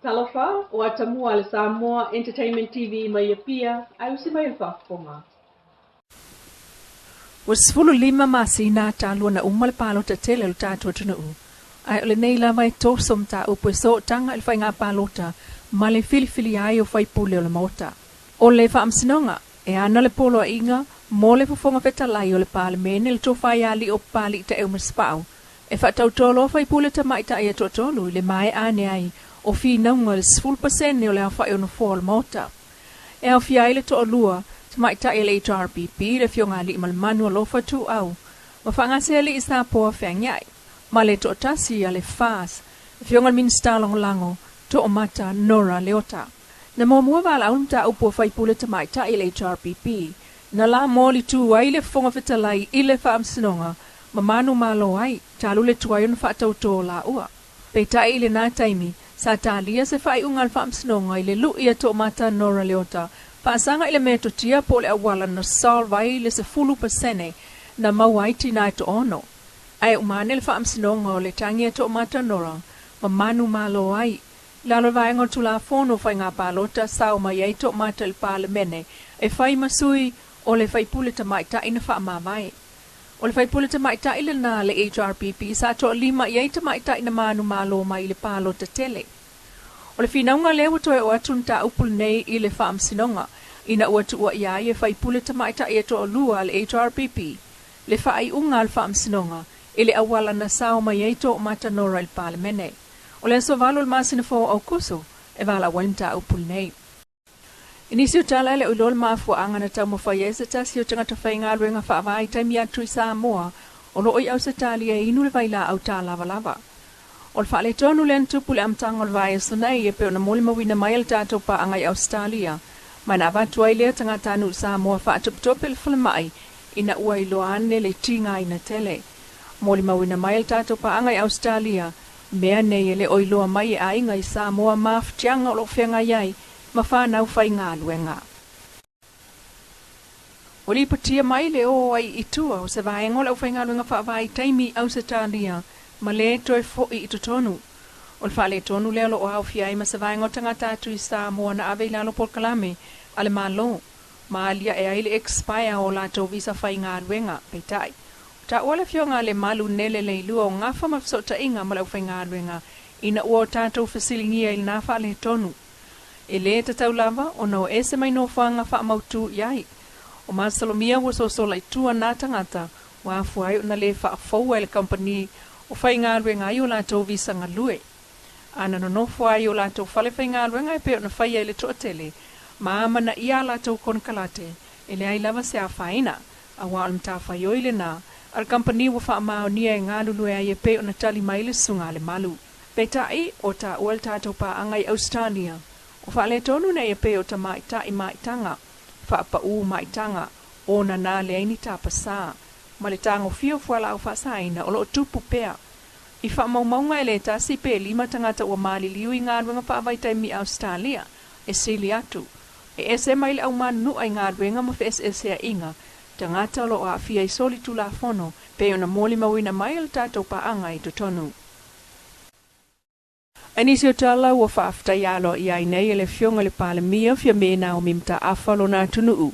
Talofa, ua tamua le Samoa Entertainment TV mai Apia, ae usi mai le faafofoga. Ua 15 masina talu ona uma le palota tele o le tatou atunuu, ae o lenei lava e toso mataupu e sootaga i le faiga palota ma le filifilia ai o faipule o le Maota. O le Faamasinoga e ana le Poloaiga mo le Fofoga Fetalai o le Palemene le Tofa ia Alii o Papalii Taeu Masepau e faatauto loa faipule tamaitai e toatolu i le maea ane ai o finauga i le 10% o le aofai o nofoa o le Maota. E aofia ai le toalua tamaitai a le HRPP, le Afioga Aliimalemanu Alofa Tuuau ma Faagasealii Sapoa Feagiai, ma le toatasi a le FAS, le Afioga i le Minisita Lagolago Toomata Nora Leota. Na muamua valaau le mataupu a faipule tamaitai a le HRPP, na la molitu ai le Fofoga Fetalai i le Faamasinoga ma manumalo ai, talu le tuai ona faatautō laua. Peitai i lena taimi, sa talia se faaiuga a le Faamasinoga i le lui a Toomata Nora Leota faasaga i le metotia po o le auala na solve ai le 10% na maua ai tinā e toaono. Ae uma ane le Faamasinoga o le tagi a Toomata Nora ma manumalo ai. I lalo o le vaega o le Tulafono o Faiga Palota, sao mai ai Toomata i le Palemene e fai ma sui o le faipule tamaitai na faamavae. O le faipule tamaitai lena a le HRPP sa toalima i ai tamaitai na manumalo mai i le palota tele. O le finauga lea ua toe oo atu mataupu lenei i le Faamasinoga ina ua tuuaia ai e faipule tamaitai e toalua a le HRPP le faaiuga a le Faamasinoga i le auala na sao mai ai Toomata Nora i le Palemene. O le aso 8 o le masina fou o Aokuso e valaau ai le mataupu lenei. I nisi o tala e le o iloa le mafuaaga na taumafai ai se tasi o tagata faigaluega faavaitaimi atu i Samoa o lo o i Ausetalia e inu le vailaau tālavalava. O le faaletonu lea na tupu i le amataga o le vaiaso nei e pei ona molimauina mai e le tatou paaga i Ausetalia ma na avatu ai lea tagatanuu Samoa faatopetope i le falemai ina ua iloa ane le tigaina tele. Molimauina mai e le tatou paaga i Ausetalia mea nei e le o iloa mai e aiga i Samoa mafatiaga o lo o feagai ai ma fanau faigaluega. Ua lipotia mai le o ai i tua o se vaega o le aufaigaluega faavaitaimi i Ausetalia ma lē toe foʻi i totonu. O le faaletonu lea o lo o aofia ai ma se vaega o tagata atu i Samoa na ave i lalo polokalame a le Malo ma aliae ai le expire o latou visa faigaluega. Peitai, ua taua le Afioga a Lemalu Nele Leilua o gafa ma fesootaiga ma le aufaigaluega ina ua o tatou fesiligia i lena faaletonu. E lē tatau lava ona o ese mai nofoaga faamautū i ai. O masalomia ua sosola i tua nā tagata ua afua ai ona lē faafoua e le kamupani o faigaluega ai o latou visa galue. A na nonofo ai i o latou fale faigaluega e pei ona faia i le toatele ma amanaia a latou konekarate, e leai lava se afaina, auā o le matafaioi lenā a le kamupani ua faamaonia e galulue ai e pei ona tali mai le Susuga a Lemalu. Peitai, o taua le tatou paaga i Ausetalia, o faaletonu nei e pei o tamaitai maitaga, faapaū maitaga, ona na leai ni tapasā, ma le tagofia o fualaau faasaina o lo o tupu pea. I faamaumauga e le tasi pe lima tagata ua maliliu i galuega faavaitaimi i Ausetalia, e sili atu. E ese mai le aumanunua i galuega ma feeseeseaiga, tagata o lo o aafia i solitulafono, pei ona molimauina mai e le tatou paaga i totonu. I nisi o tala ua faafetai aloaia ai nei e le Afioga i le Palemia Fiame Naomi Mataafa lona atunuu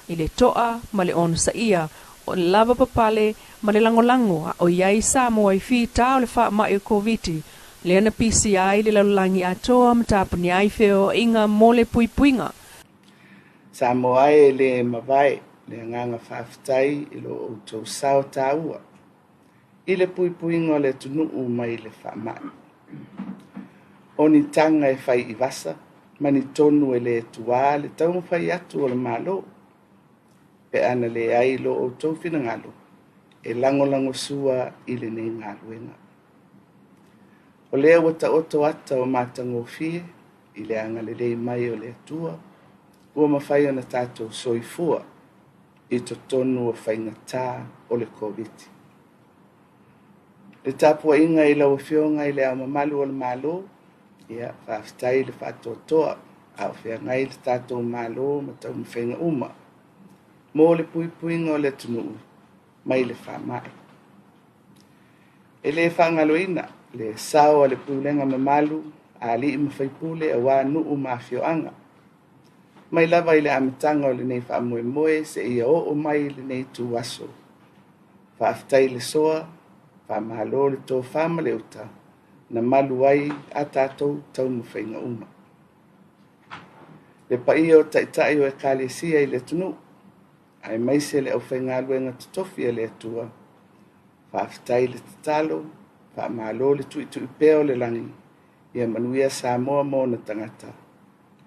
i le toa ma le onosaia o le lava papale ma le lagolago a o i ai Samoa i fita o le faamai o Koviti lea na pisia ai le lalolagi atoa ma tapunia ai feoaiga mo le puipuiga. Samoa e le mavae le agaga faafetai i lo outou sao taua i le puipuiga o le atunuu mai le faamai. O ni taga e fai i vasa ma ni tonu e le tuā le taumafai atu o le Malo pe a na leai lo outou finagalo e lagolagosua i lenei galuega. O lea ua taoto ata o matagofie i le agalelei mai o le Atua, ua mafai ona tatou soifua i totonu o faigata o le Koviti. Le tapuaiga i lau Afioga i Le Ao Mamalu o le Malo, ia faafetai le faatoatoa a o feagai le tatou Malo ma taumafaiga uma mo le puipuiga o le atunuu mai le faamai. E le faagaloina le sao a le Pulega mamalu alii ma faipule auā nuu ma afioaga. Mai lava i le amataga o lenei faamoemoe seia oo mai i lenei ituaso. Faafetai le soa, faamalo le tofā ma le uta, na malu ai a tatou taumafaiga uma. Le paia o taitai o Ekalesia i le atunuu, aemaise le aufaigaluega totofi a le Atua, faafetai le tatalo, faamalo le tuitui pea o le lagi, ia manuia Samoa ma ona tagata,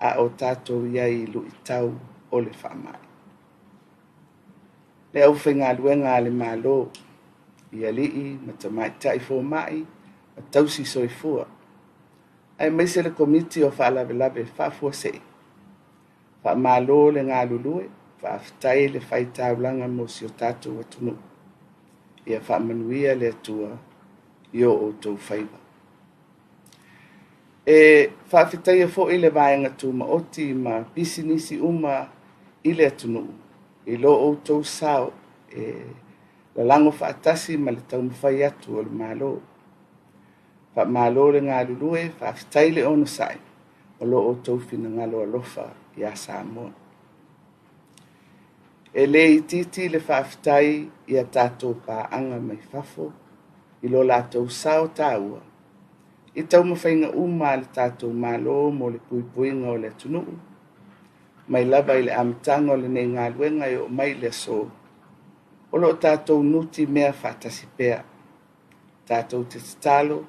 a o tatou i ai i luitau o le faamai. Le aufaigaluega a le Malo, i alii ma tamaitai fomai ma tausi soifua, aemaise le Komiti o Faalavelave Faafuasei, faamalo le galulue, faafetai le faitaulaga mo si o tatou atunuu. Ia faamanuia le Atua i o outou faiva. E faafetaia foi le vaega tumaoti ma pisinisi uma i le atunuu i lo outou sao e lalago faatasi ma le taumafai atu o le Malo. Faamalo le galulue, faafetai le onosai o lo outou finagalo alofa iā Samoa. E le itiiti le faafetai i a tatou paaga mai fafo i lo latou sao taua i taumafaiga uma a le tatou Malo mo le puipuiga o le atunuu, mai lava i le amataga o lenei galuega e oo mai i le aso, o lo o tatou nutimea faatasi pea. Tatou te tatalo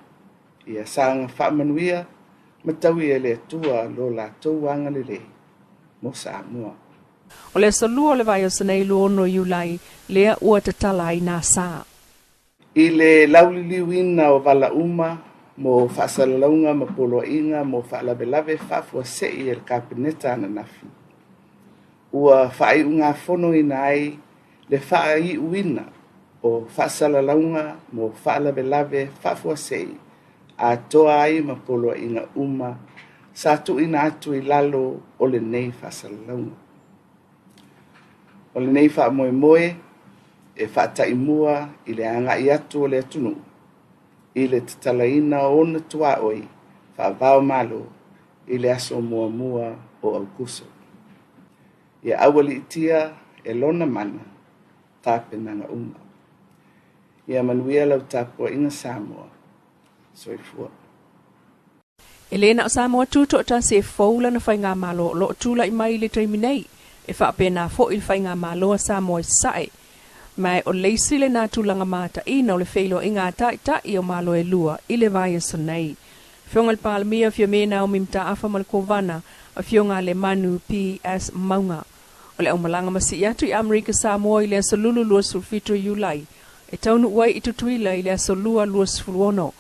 ia saga faamanuia ma taui e le Atua lo latou agalelei mo Samoa. O le aso Lua o le vaiaso nei 26 Iulai lea ua tatala ai nā sa. I le lauliliuina o vala uma mo faasalalauga ma poloaiga mo faalavelave faafuasei e le Kapeneta ananafi, ua faaiugafonoina ai le faaiuina o faasalalauga mo faalavelave faafuasei atoa ai ma poloaiga uma sa tuuina atu i lalo o lenei faasalalauga. O lenei faamoemoe e faataimua i le agai atu o le atunuu i le tatalaina o ona tuaoi faava-o-Malo i le aso 1 o Aokuso. Ia aualiitia e lona mana tapenaga uma. Ia manuia lau tapuaiga Samoa. Soifua. E le na o Samoa tutoatasi e fou lana faigamalo o lo o tulai mai i le taimi nei, e faapena foi le faigamalo a Samoa i Sasae. Ma o le isi lena tulaga mataina o le feiloaiga a taitai o Malo e lua i le vaiaso nei. Afioga i le Palemia Fiame Naomi Mataafa ma le Kovana, Afioga a Lemanu P.S. Mauga. O le aumalaga masii atu i Amerika Samoa i le aso Lulu 27 Iulai, e taunuu ai i Tutuila i le aso Lua 26.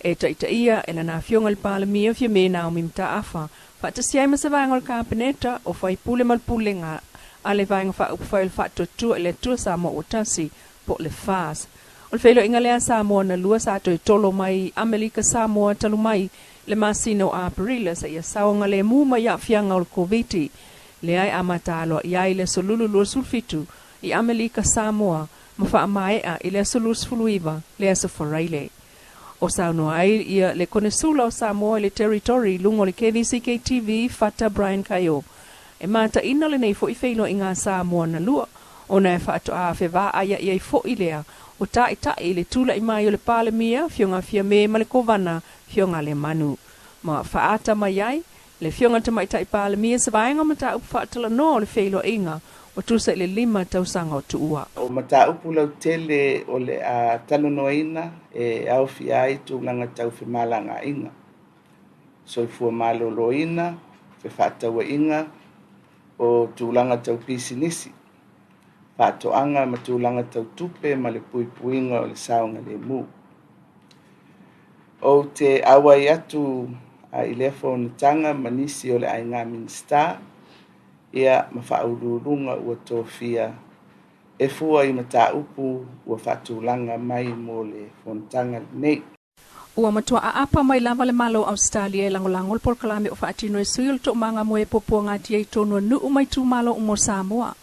E taitaia e lana Afioga i le Palemia Fiame Naomi Mataafa, faatasi ai ma se vaega o le Kapeneta, o faipule ma le Pulega a le Vaega Faaupufai o le Faatuatua i le Atua Samoa ua Tasi, po o le FAS. O le feiloaiga lea a Samoa na lua sa toe tolo mai i Amelika Samoa talu mai le masina o Aperila seia saogalemu mai aafiaga o le Koviti, lea e amata aloaia ai le aso Lulu 27 i Amelika Samoa ma faamaea i le aso 29 le aso Faraile. O saunoa ai ia le Konesula o Samoa i le Territory i luga o le KVCK TV Fata Brian Kaio. E mataina lenei foi feiloaiga a Samoa na lua, ona e faatoa fevaaia'i ai foi lea o taitai i le tulai mai o le Palemia, Afioga Fiame ma le Kovana, Afioga Lemanu. Ma faaata mai ai le Afioga i le Tamaitai Palemia se vaega o mataupu faatalanoa o le feiloaiga ua tusa i le 5 tausaga o tuua. O mataupu lautele o le a talanoaina e aofia ai tulaga tau femalagaaiga, soifua maloloina, fefaatauaiga, o tulaga tau pisinisi, faatoaga ma tulaga tau tupe ma le puipuiga o le saogalemu. Ou te auai atu i lea fonotaga ma nisi o le aiga Minisita ia ma faauluuluga ua tofia e fua i mataupu ua faatulaga mai mo le fonotaga lenei. Ua matua aapa mai lava le Malo o Ausetalia e lagolago le polokalame o faatino e sui o le toomaga mo e puapuagatia i totonu o nuu ma itumalo uma o Samoa.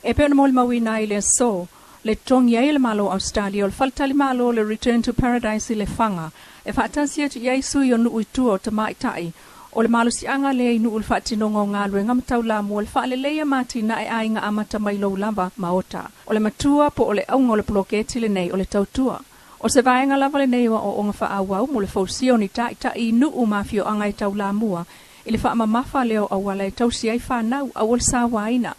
E pei ona molimauina ai i le aso, Le totogi ai e le Malo o Ausetalia o le faletalimalo o le Return to Paradise i Lefaga e faatasi atu i ai sui o nuu i tua o tamaitai. O le malosiaga lea i nuu i le faatinoga o galuega ma taulamua le faaleleia ma atinae aiga amata mai lou lava maota. O le matua po o le auga o le poloketi lenei o le tautua. O se vaega lava lenei o aoaoga faaauau mo le fausia o ni taitai i nuu ma afioaga e taulamua i le faamamafa lea o auala e tausi ai fanau aua le sauaina.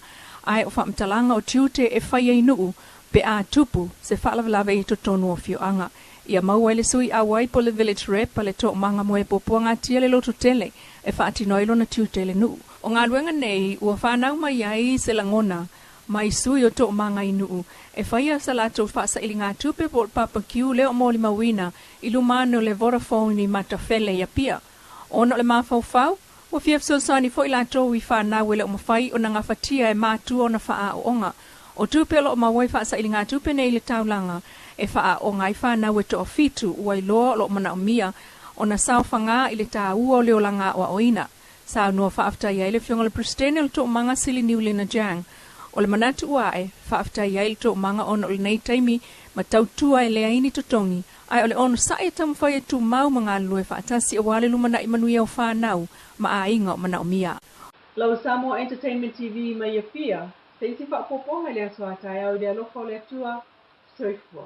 Ae o faamatalaga o tiute e faia i nuu pe a tupu se faalavelave i totonu o afioaga. Ia maua ai le sui auai po o le village rep a le toomaga mo e puapuagatia le lototele e faatino ai lona tiute i le nuu. O galuega nei ua fanau mai ai se lagona mai sui o toomaga i nuu e faia sa latou faasailigatupe po o le papakiu lea o molimauina i luma ane o le Vodafone i Matafele i Apia. Ona o le mafaufau, ua fia fesoasoani foi latou i fanau e le o mafai ona gafatia e matua ona faaaooga. O tupe o lo o maua i faasailigatupe nei i le taulaga e faaaooga ai fanau e toafitu ua iloa o lo o manaomia ona saofaga i le taua o le olaga aoaoina. Saunoa faafetai ai le Afioga i le Peresetene o le Toomaga Sili Niulina Jiang. O le manatu ua ae, faafetai ai i le toomaga ona o lenei taimi ma tautua e leai ni totogi, ae o le onosai e taumafai e tumau ma galulue faatasi aua le lumanai manuia o fanau ma aiga o manaomia. Lau Samoa Entertainment TV mai Apia, se isi faaopoopoga i le aso a taeao i le alofa o le Atua. Soifua.